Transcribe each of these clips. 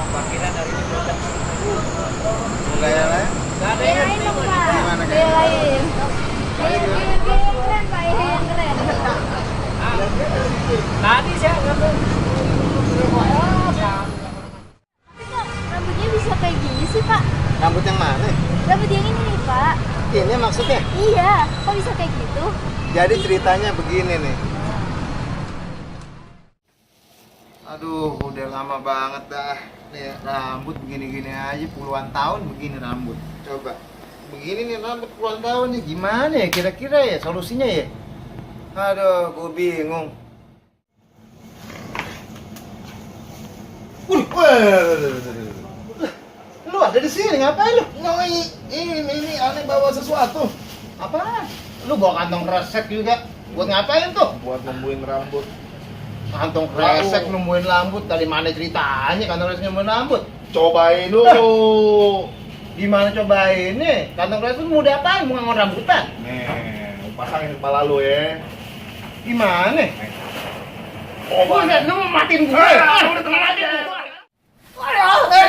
Parkiran dari ini produk. Enggak ya lah. Gak ada yang Belain dong Pak. Gimana, Kak? Belain. Biar keren Pak, yang keren. Tadi saya ngambil. Tapi kok rambutnya bisa kayak gini sih Pak? Rambut yang mana? Rambut yang ini nih Pak. Ini maksudnya. Iya, kok bisa kayak gitu? Jadi ceritanya begini nih. Aduh, udah lama banget dah. Nih, rambut begini-gini aja puluhan tahun begini rambut. Coba. Begini nih rambut puluhan tahun nih. Gimana ya kira-kira ya solusinya ya? Aduh, gue bingung. Lu ada di sini ngapain lu? Ini aneh bawa sesuatu. Apaan? Lu bawa kantong kresek juga. Buat ngapain tuh? Buat nembuin rambut. Kantong kresek nemuin rambut, dari mana ceritanya kantong kresek nemuin rambut? Cobain dulu. Gimana cobain nih? Kantong kresek mau diapain? Mau ngangon rambutan? Nih, pasangin kepala lu ya. Gimana? Oh, Buset, lu mau matiin gue? udah tenang aja.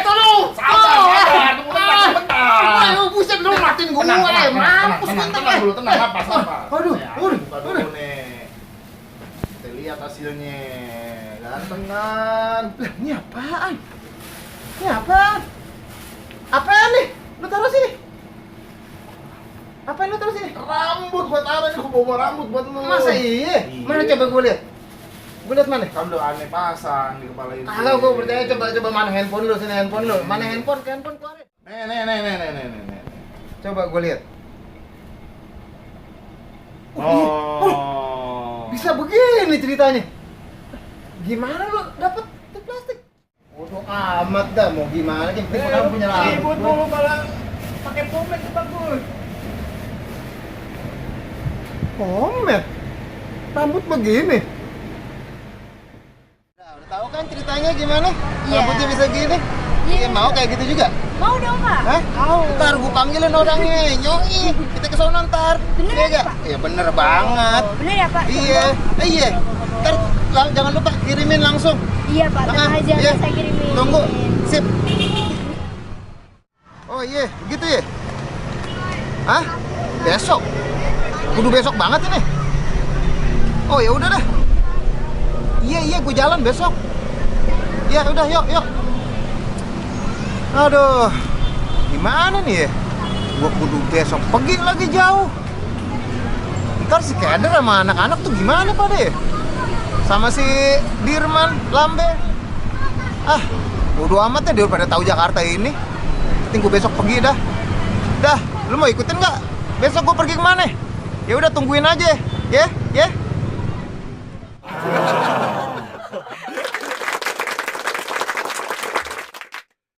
Tolong! Sabar, tunggu bentar. Aduh, buset, lu matiin gue! Mampus bentar tenang dulu, tenang, napas. Aduh, Ya, aduh, buka dulu nih. Kita lihat hasilnya. Ganteng kan? Lah, ini apaan? Ini apaan? Apaan nih? Lu taruh sini? Apaan lu taruh sini? Rambut buat apa nih? Gua bawa rambut buat lu. Masa iya? Mana coba gue lihat? Gue lihat mana? Kan udah aneh pasang di kepala ini. Kalau gue percaya coba mana handphone lu, sini handphone lu. Mana handphone? Ke handphone keluarin. Nih. Coba gue lihat. Oh. Bisa begini ceritanya. Gimana lu dapet itu plastik? Bodoh amat dah, mau gimana kan kita kan punya rambut. Ribut mulu malah pakai pomade itu bagus. Pomade? Rambut begini? Udah tahu kan ceritanya gimana? Iya. Rambutnya bisa gini? Iya. Mau kayak gitu juga? Mau dong Pak? Hah? Mau. Ntar gue panggilin orangnya, nyoi. Kita ke sono ntar. Bener Iya ya, gak? Pak? Iya bener banget. Oh, bener ya Pak? Iya, iya. Ntar jangan lupa kirimin langsung. Iya Pak, tenang aja, iya. saya kirimin. Tunggu, sip. Oh iya, gitu ya? Hah? Besok? Kudu besok banget ini. Oh ya udah dah. Iya, gue jalan besok. Ya udah, yuk. Aduh, gimana nih ya? Gue kudu besok pergi lagi jauh. Ntar si Keder sama anak-anak tuh gimana pada ya? Sama si Dirman, Lambe. Ah, bodo amat ya dia pada tahu Jakarta ini. Penting gue besok pergi dah. Dah, lu mau ikutin nggak? Besok gue pergi kemana? Ya udah tungguin aja, ya.